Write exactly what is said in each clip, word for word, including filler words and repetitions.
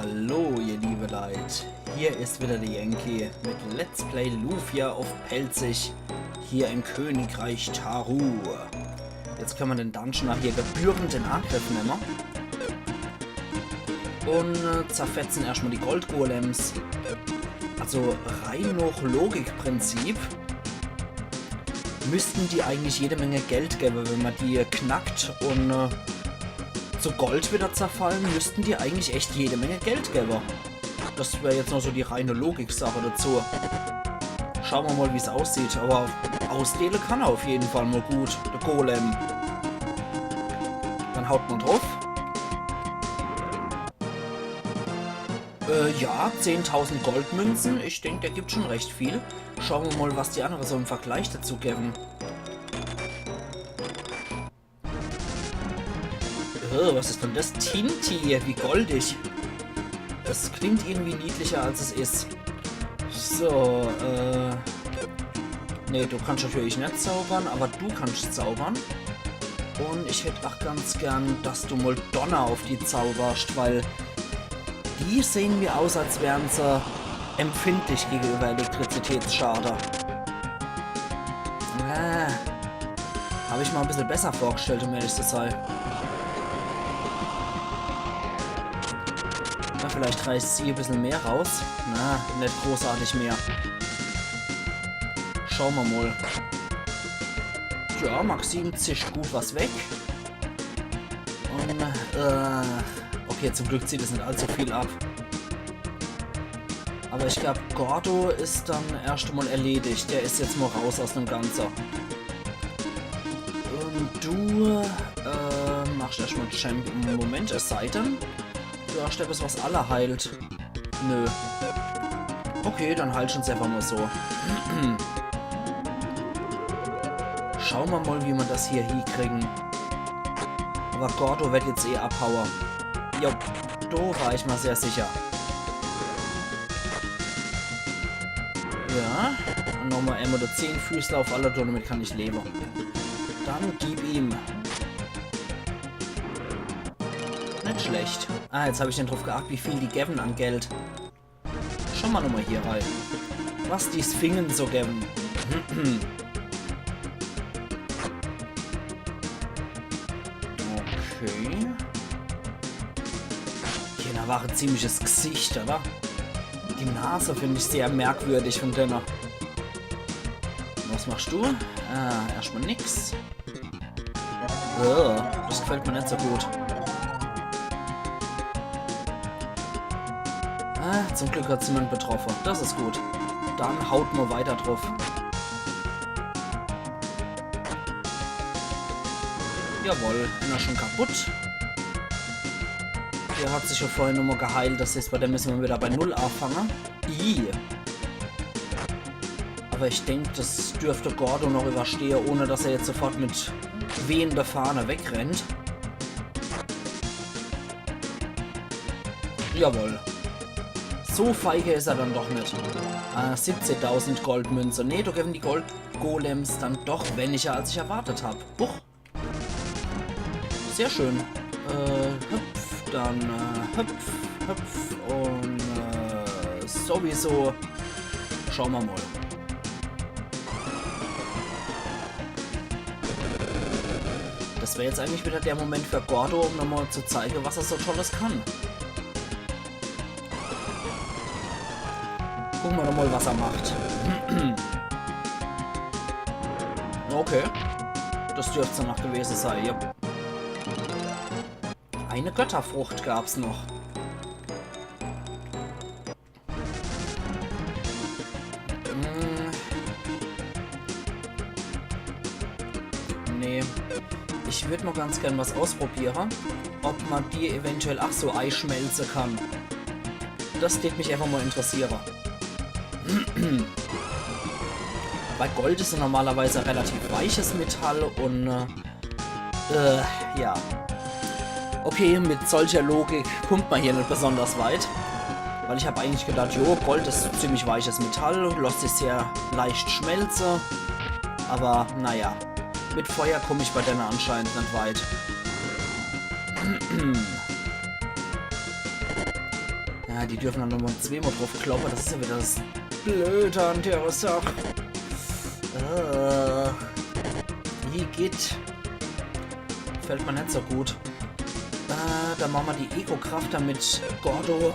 Hallo, ihr liebe Leit. Hier is wieder der Yankee mit Let's Play Lufia uff Pälzisch. Hier im Königreich Taru. Jetzt könne mer den Dungeon aa hier gebührend in Angriff nemme. Un äh, zerfetze erscht mol die Goldgolems. Also rein noch Logikprinzip müssten die eigentlich jede Menge Geld gewwe, wenn mer die knackt un äh, zu Gold wieder zerfalle, müssten die eigentlich echt jede Menge Geld gewwe. Das wär jetzt noch so die reine Logiksache dazu. Schaue mer mol, wie's aussieht, awwer ausdeele kann er uff jeden Fall mol gut, der Golem. Dann haut mer druff. Äh, ja, zehntausend Goldmünze. Ich denk, der gibt schon recht viel. Schaue mer mol, was die annere so im Vergleich dazu gewwe. Äh, was is dann das? Tinti, wie goldig. Es klingt irgendwie niedlicher, als es is. So, äh. Nee, du kannst natürlich net zaubere, awwer du kannst zaubere. Un ich hätt aa ganz gern, dass du mol Donner uff die zauberst, weil die sehn mir aus, als wären se empfindlich gegenüber Elektrizitätsschade. Ah, hab ich mer e bissel besser vorgestellt, um ehrlich zu sei. Na, vielleicht reißt sie e bissel mehr raus. Na, net großartig mehr. Schaue mer mol. Ja, Maxim zischt gut was weg. Un, äh, okay, zum Glück zieht es net allzu viel ab. Awwer ich glaab, Gordo is dann erscht mol erledigt. Der is jetzt mol raus aus dem Ganze. Un du äh, machst erscht mol Champ im Moment, es sei denn, du hast ebbes, was alle heilt. Nö. Okay, dann halt schon's einfach mol so. Schaue mer mol, wie mer das hier hiekriegen. Awwer Gordo werd jetzt eh abhaue. Jo, do war ich mer sehr sicher. Ja, un nochmol emol der Zehnfüßler uff alle, damit kann ich lewe. Dann gib ihm. Net schlecht. Ah, jetzt hab ich net druff geacht, wie viel die gewwe an Geld. Schaue mer nochmol hier rei. Was die Sphingen so gewwe. Okay. Die hänn awwer aa e ziemliches Gesicht, oder? Die Nase find ich sehr merkwürdig vun denne. Was machst du? Ah, erscht mol nix. Oh, das gefällt mer net so gut. Ah, zum Glück hat's niemand betroffe. Das is gut. Dann haut mer weiter druff. Jawohl, ener schon kaputt. Der hat sich jo vorhin nochmol geheilt, das heißt, bei dem müsse mer wieder bei Null aafange. Ih. Awwer ich denk, das dürft Gordo noch überstehe, ohne dass er jetzt sofort mit wehender Fahne wegrennt. Jawohl. So feige is er dann doch net. Äh, siebzehntausend Goldmünze. Nee, do gewwe die Goldgolems dann doch weniger, als ich erwartet hab. Huch. Sehr schön. Äh, hüpf, dann äh, hüpf, hüpf un äh, sowieso. Schaue mer mol. Das wär jetzt eigentlich wieder der Moment für Gordo, um nochmol zu zeige, was er so Tolles kann. Gucke mer doch mol, was er macht. Okay. Das dürft's danach gewese sei, ja. Eine Götterfrucht gab's noch. Hm. Nee. Ich würd mol ganz gern was ausprobiere, ob mer die eventuell ach so eischmelze kann. Das tät mich einfach mol interessiere. Weil Gold is ja normalerweise e relativ weiches Metall un äh, äh, ja. Okay, mit solcher Logik kummt mer hier net besonders weit. Weil ich hab eigentlich gedacht, jo, Gold is ziemlich weiches Metall, losst sich sehr leicht schmelze. Awwer, naja, mit Feuer kumm ich bei denne anscheinend net weit. Ja, die dürfen dann nochmal zweimal drauf kloppen. Das is ja wieder das Blöde an der Sach. Äh, igitt. Gefällt mir net so gut. Äh, dann mache mer die Ego-Kraft, damit Gordo,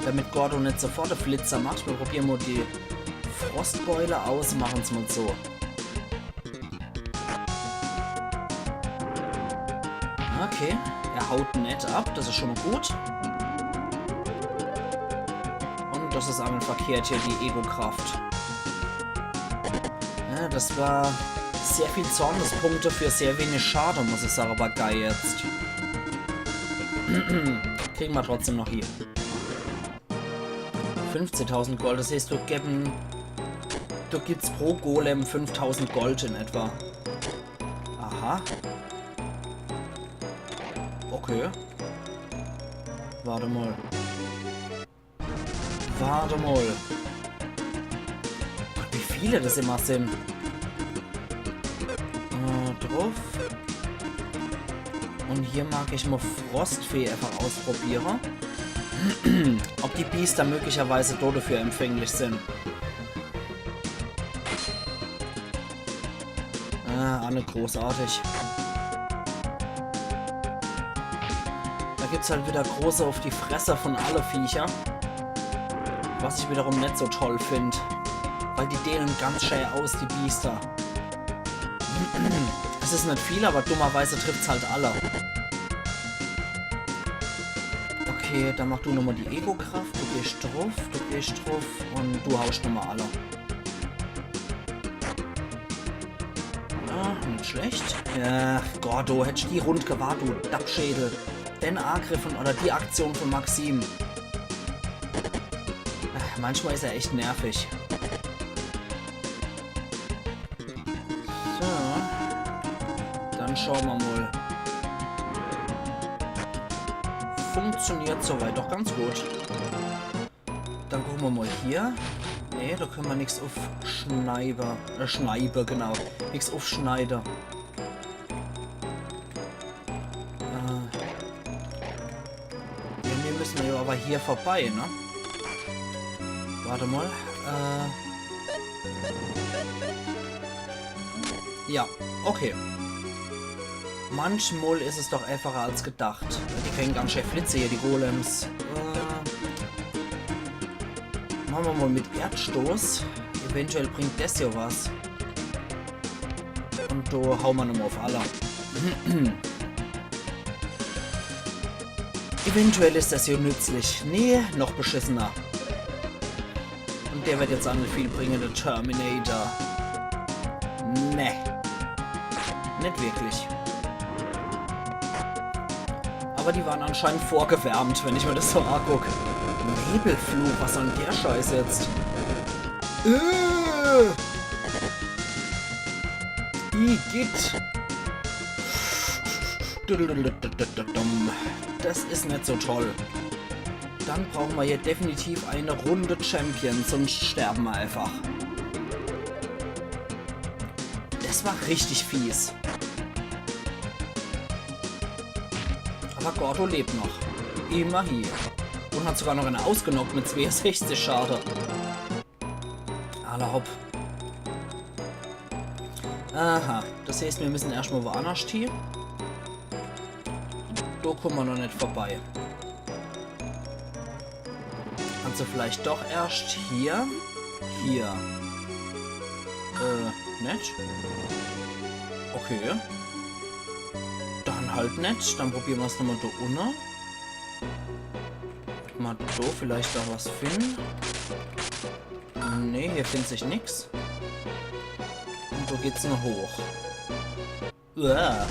damit Gordo net sofort de Flitzer macht. Mir probiere mal die Frostbeule aus, machen's mal so. Okay, er haut net ab, das is schon mal gut. Und das is einmal verkehrt hier, die Ego-Kraft. Ja, das war sehr viel Zornespunkte für sehr wenig Schade, muss ich sagen, aber geil jetzt. Kriegen wir trotzdem noch hier. Fünfzehntausend Gold, das heißt, du geben, du gibst pro Golem fünftausend Gold in etwa. Aha. Okay. Warte mal. Warte mal. Gott, wie viele das immer sind. Äh, drauf. Und hier mag ich mal Frostfee einfach ausprobieren. Ob die Biester möglicherweise dafür empfänglich sind. Ah, alle großartig. Da gibt's halt wieder große auf die Fresse von alle Viecher. Was ich wiederum net so toll find. Weil die dehlen ganz schön aus, die Biester. Es is net viel, aber dummerweise trifft's halt alle. Okay, dann mach du nochmal die Ego-Kraft. Du gehst drauf, du gehst drauf und du haust nochmal alle. Ja, net schlecht. Ach Gott, du hättst die Rund gewahrt, du Dappschädel. Den Angriff von, oder die Aktion von Maxim. Ach, manchmal is er echt nervig. So. Dann schaue mer mal. Funktioniert soweit doch ganz gut. Dann gucke mer mal hier. Nee, da könne mer nix uffschneibe. Äh, schneibe, genau. Nix uffschneide. Äh, irgendwie müsse mer ja aber hier vorbei, ne? Warte mal. Äh, ja, okay. Manchmal is es doch einfacher als gedacht. Die kriegen ganz schön Flitze hier, die Golems. Äh, mache mer mal mit Erdstoß. Eventuell bringt das ja was. Und do haue mer nochmal auf alle. Eventuell is das ja nützlich. Nee, noch beschissener. Und der wird jetzt aa net viel bringe, der Terminator. Ne. Net wirklich. Aber die waren anscheinend vorgewärmt, wenn ich mir das so anguck. Nebelflug, was soll denn der Scheiß jetzt? Äh! Igitt. Das is net so toll. Dann brauche mer hier definitiv eine Runde Champion, sonst sterbe mer einfach. Das war richtig fies. Aber Gordo lebt noch. Immerhin. Und hat sogar noch eine ausgenockt mit zweiundsechzig Schade. Alla hopp. Aha, das heißt, mir müssen erscht mal woannerscht hie. Do kumme mer noch net vorbei. Kannst du vielleicht doch erscht hier? Hier. Äh, net? Okay. Dann halt net. Dann probiere mer's nochmal do unne. Mal do vielleicht noch was finden. Nee, hier findet sich nix. Und do geht's nur hoch. Uah.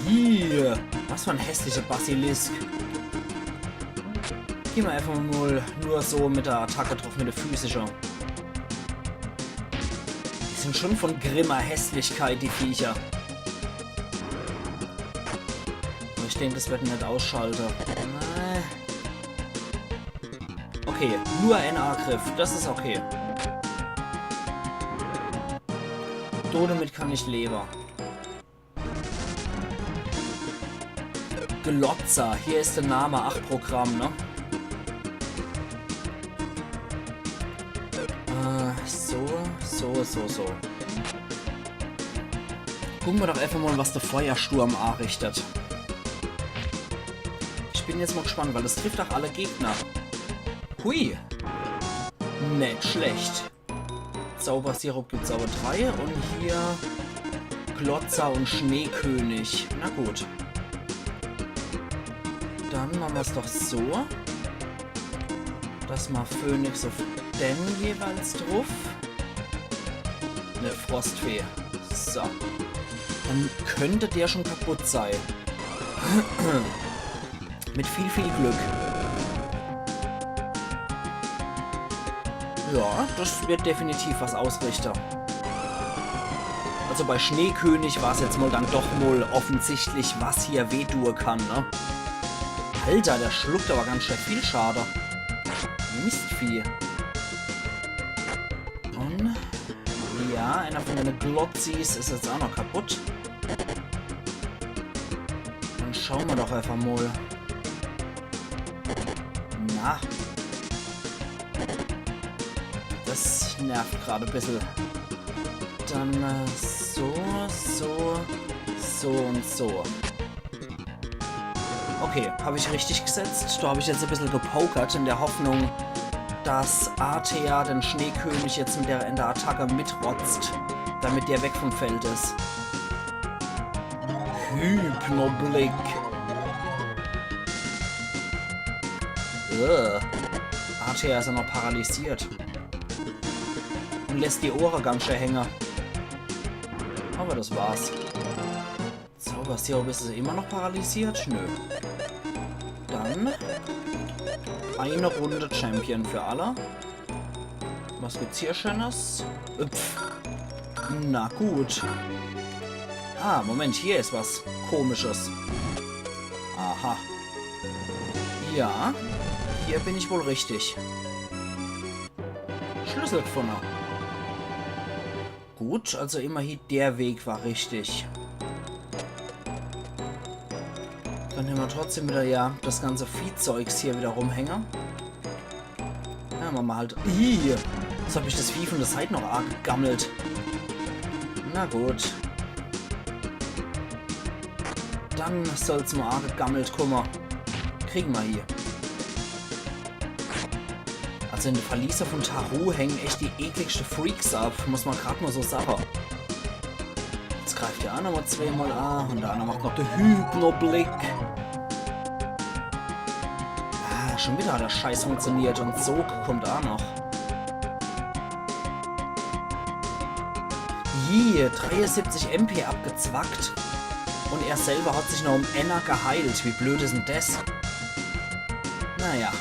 Hier. Was für ein hässlicher Basilisk. Geh mer einfach mal nur so mit der Attacke drauf, mit der physischer. Die sind schon von grimmer Hässlichkeit, die Viecher. Aber ich denk, das wird net ausschalte. Nee. Okay, nur ein Angriff. Das is okay. Do damit kann ich lebe. Glotzer. Hier is der Name. Ach, Programm, ne? So, so, so, so. Gucke mer doch einfach mal, was de Feuersturm anrichtet. Ich bin jetzt mal gespannt, weil das trifft auch alle Gegner. Hui. Net schlecht. Zaubersirup gibt's aber drei und hier Glotzer und Schneekönig. Na gut. Dann mache mer's doch so, dass ma Phönix auf den jeweils druff. Net Frostfee. So. Dann könnte der schon kaputt sei. Mit viel, viel Glück. Ja, das wird definitiv was ausrichte. Also bei Schneekönig war's jetzt mal dann doch mal offensichtlich, was hier wehtue kann, ne? Alter, der schluckt aber ganz schön viel Schade. Mistvieh. Und ja, einer von den Glotzis ist jetzt auch noch kaputt. Dann schaue mer doch einfach mal. Na. Das nervt gerade ein bisschen. Dann äh, so, so, so und so. Okay, habe ich richtig gesetzt. Da habe ich jetzt ein bisschen gepokert in der Hoffnung, dass Artea den Schneekönig jetzt mit der, in der Attacke mitrotzt, damit der weg vom Feld ist. Hypnoblick. Äh. Artea ist ja noch paralysiert. Und lässt die Ohre ganz schön hängen. Aber das war's. Zaubersirup, ist es immer noch paralysiert? Nö. Dann eine Runde Champion für alle. Was gibt's hier Schönes? Äh, pf. Na gut. Ah, Moment, hier ist was Komisches. Aha. Ja, hier bin ich wohl richtig. Schlüssel gefunden. Gut, also immerhin der Weg war richtig. Dann hämmer trotzdem wieder ja das ganze Viehzeugs hier wieder rumhänge. Ja, mache mer halt. Ih, jetzt hat mich das Vieh von der Seit noch arg gegammelt. Na gut. Dann soll's mal arg gegammelt kumme. Kriege mer hier. Also in de Verliese von Taru hänge echt die ekligste Freaks ab, muss mer grad mal so sage. Jetzt greift der auch nochmal zweimal an und der andere macht noch den Hypnoblick. Ah, schon wieder hat der Scheiß funktioniert und Sog kommt auch noch. Jie, dreiundsiebzig M P abgezwackt. Und er selber hat sich noch um einer geheilt. Wie blöd ist denn das? Naja.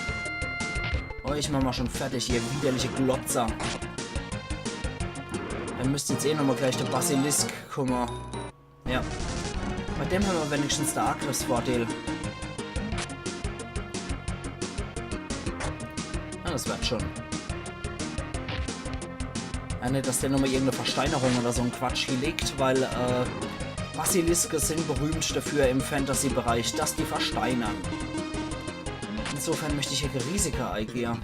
Euch mache mer schon fertig, ihr widerliche Glotzer. Dann müsst jetzt eh nochmal gleich der Basilisk kumme. Ja. Bei dem hämmer wenigstens de Angriffsvordeel. Ja, das wird schon. Ja, net, dass der nochmal irgendeine Versteinerung oder so ein Quatsch hier legt, weil äh, Basiliske sind berühmt dafür im Fantasy-Bereich, dass die versteinern. Insofern möchte ich hier Risiken eingehen.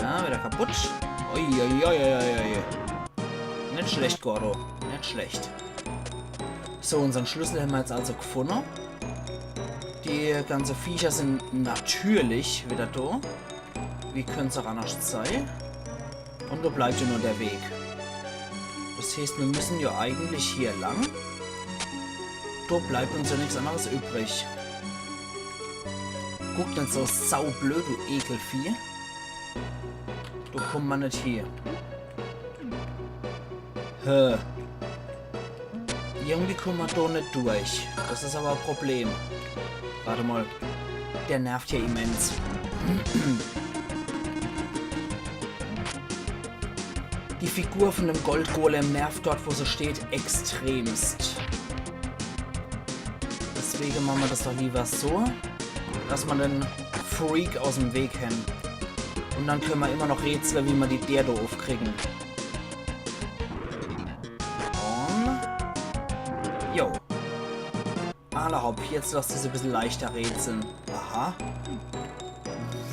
Ja, wieder kaputt. Ui, ui, ui, ui, ui. Net schlecht, Gordo. Net schlecht. So, unseren Schlüssel hämmer jetzt also gefunden. Die ganze Viecher sind natürlich wieder da. Wie könnte es auch anders sein? Und da bleibt ja nur der Weg. Das heißt, wir müssen ja eigentlich hier lang. Da bleibt uns ja nichts anderes übrig. Guck net so saublöd, du Ekelvieh. Da kommt man nicht hier. Hä. Irgendwie kommen wir da nicht durch. Das ist aber ein Problem. Warte mal. Der nervt hier immens. Die Figur von dem Goldgolem nervt dort, wo sie steht, extremst. Deswegen machen wir das doch lieber so, dass wir den Freak aus dem Weg haben. Und dann können wir immer noch rätseln, wie wir die Dinger da aufkriegen. Und... Jo. Alla hopp, jetzt lässt es ein bisschen leichter rätseln. Aha.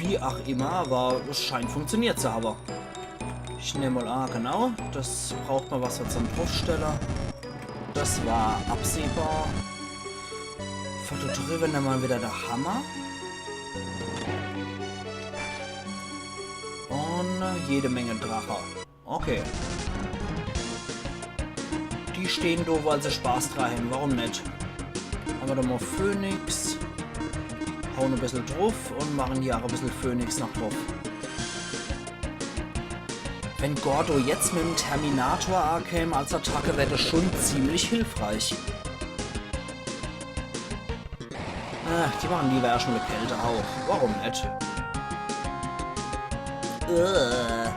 Wie ach immer, awwer es scheint funktioniert zu hawwe. Ich nemm mol a, genau. Des braucht mer was zum Druffstelle. Des war absehbar. Von do driwwe nemm mer widder de Hammer. Un jede Menge Drache. Okay. Die stehn do, weil se Spaß dra hen. Warum net? Hammer do mol Phönix. Hauen e bissel druff un machen hier ach e bissel Phönix noch druff. Wenn Gordo jetzt mit'm Terminator akäm als Attacke, wär des schun ziemlich hilfreich. Ach, die machen liewer erscht mol de Kältehauch. Warum net? Äh.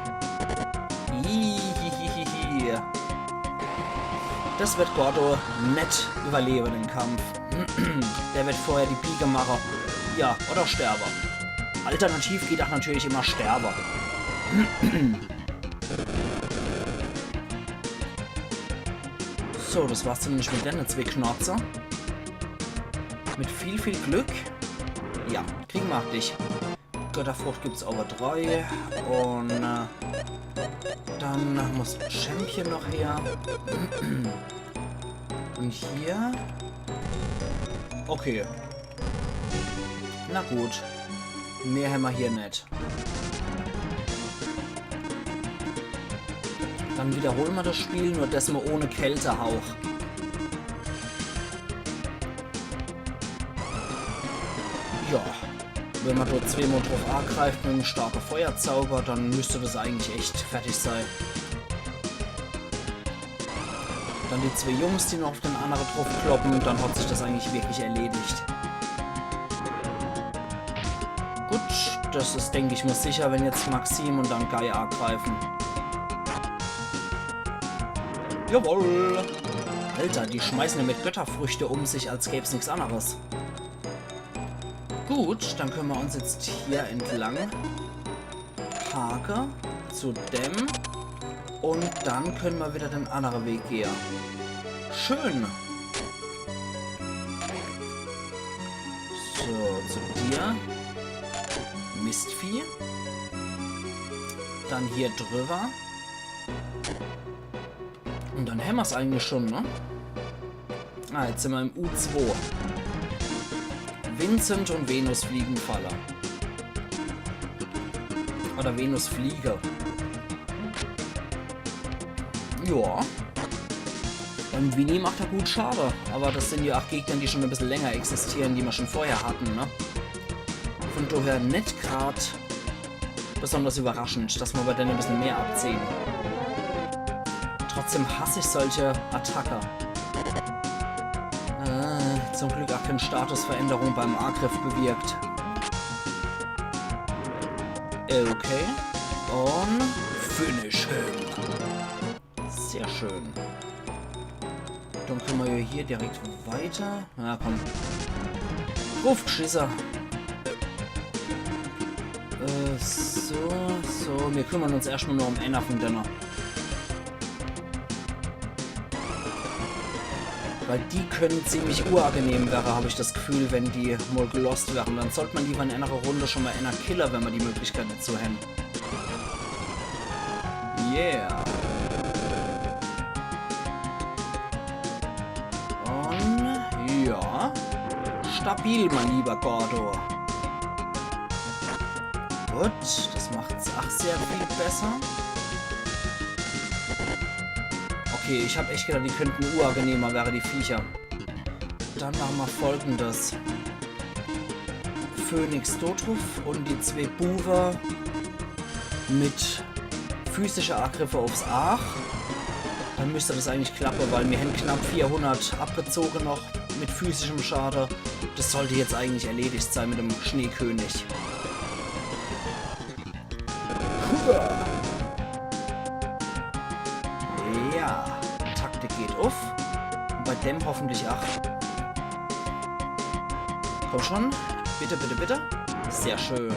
Hihihihi. Des werd Gordo net iwwerlewe, den Kampf. Der werd vorher die Biege mache. Ja, oder sterwe. Alternativ geht ach natürlich immer sterwe. So, des war's zumindescht mit denne zwee Knorze. Mit viel, viel Glück. Ja, kriege mer ach dich. Götterfrucht gibt's awwer drei. Un, äh, dann muss Champion noch her. Un hier. Okay. Na gut. Mehr hämmer hier net. Dann widderhole mer des Spiel, nur desmol ohne Kältehauch. Ja, wenn mer dort zweemol druff agreift mit em starke Feuerzauber, dann müsst des eigentlich echt fertig sei. Dann die zwee Jungs, die noch uff den annere druffkloppe, dann hat sich des eigentlich wirklich erledigt. Gut, des is, denk ich mol, sicher, wenn jetzt Maxim un dann Guy agreife. Jawoll! Alter, die schmeiße jo mit Götterfrüchte um sich, als gäb's nix anneres. Gut, dann kenne mer uns jetzt hier entlang hake zu dem. Un dann kenne mer widder den annere Weg gehe. Schön. So, zu dir. Mistvieh. Dann hier driwwer. Un dann hämmer's eigentlich schun, ne? Ah, jetzt simmer im U zwee. Vincent un Venus Fliegenfalle. Oder Venus Fliege. Ja. Beim Vinny macht er gut Schade, awwer des sin jo ach Gegner, die schun e bissel länger existiere, die mer schun vorher hatte, ne? Vun doher net grad besonders iwwerraschend, dass mer bei denne e bissel mehr abziehe. Trotzdem hass ich solche Attacke. Äh, zum Glück ach kee Statusveränderung beim Agriff bewirkt. Okay. Un finish him. Sehr schön. Dann kenne mer jo hier direkt weiter. Na komm. Druffgschisse. Äh, so, so. Mir kümmere uns erscht mol noch um eener vun denne. Weil die kenne ziemlich unangenehm werre, hab ich des Gefühl, wenn die mol gelost werre. Dann sollt mer liewer in eener Runde schun mol eener kille, wenn mer die Möglichkeit dezu hän. Yeah. Un ja. Stabil, mein lieber Gordo. Gut, des macht's ach sehr viel besser. Okay, ich hab echt gedacht, die kennte unangenehmer werre, die Viecher. Dann mache mer Folgendes. Phönix do druff un die zwee Buwe mit physische Agriffe uffs Aach. Dann müsst des eigentlich klappe, weil mir hän knapp vierhundert abgezoge noch mit physischem Schade. Des sollt jetzt eigentlich erledigt sei mit dem Schneekönig. Huah. Ja, Taktik geht uff. Un bei dem hoffentlich ach. Komm schun. Bitte, bitte, bitte. Sehr schön.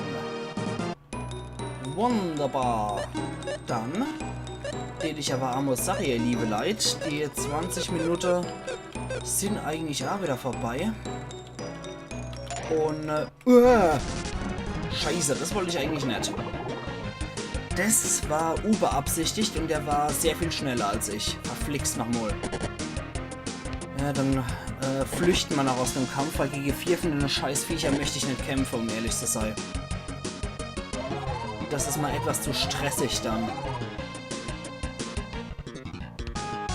Wunderbar. Dann deet ich awwer emol sage, ihr liewe Leit, die zwanzig Minutte sin eigentlich ach widder vorbei. Un, äh, uah, Scheiße, das wollt ich eigentlich net. Das war unbeabsichtigt und der war sehr viel schneller als ich. Verflixt nochmal. Ja, dann äh, flüchten mer noch aus dem Kampf, weil gegen vier von den Scheißviecher möcht ich net kämpfen, um ehrlich zu sein. Das ist mal etwas zu stressig dann.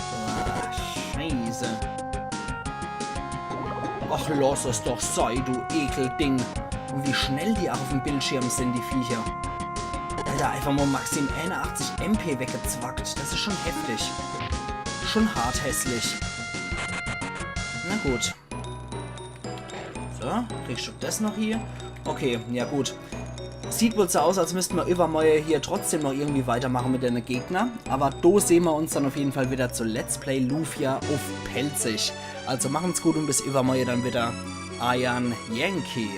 Ah, Scheiße. Ach, lass es doch sei, du Ekelding. Und wie schnell die auch auf dem Bildschirm sind, die Viecher. Alter, einfach mal Maxim einundachtzig M P weggezwackt. Das ist schon heftig. Schon hart hässlich. Na gut. So, kriegst du das noch hier? Okay, ja gut. Sieht wohl so aus, als müssten wir übermorgen hier trotzdem noch irgendwie weitermachen mit den Gegner. Aber do sehen wir uns dann auf jeden Fall wieder zu Let's Play Lufia auf Pälzisch. Also machen's gut und bis übermorgen dann wieder. Eiern Yankee.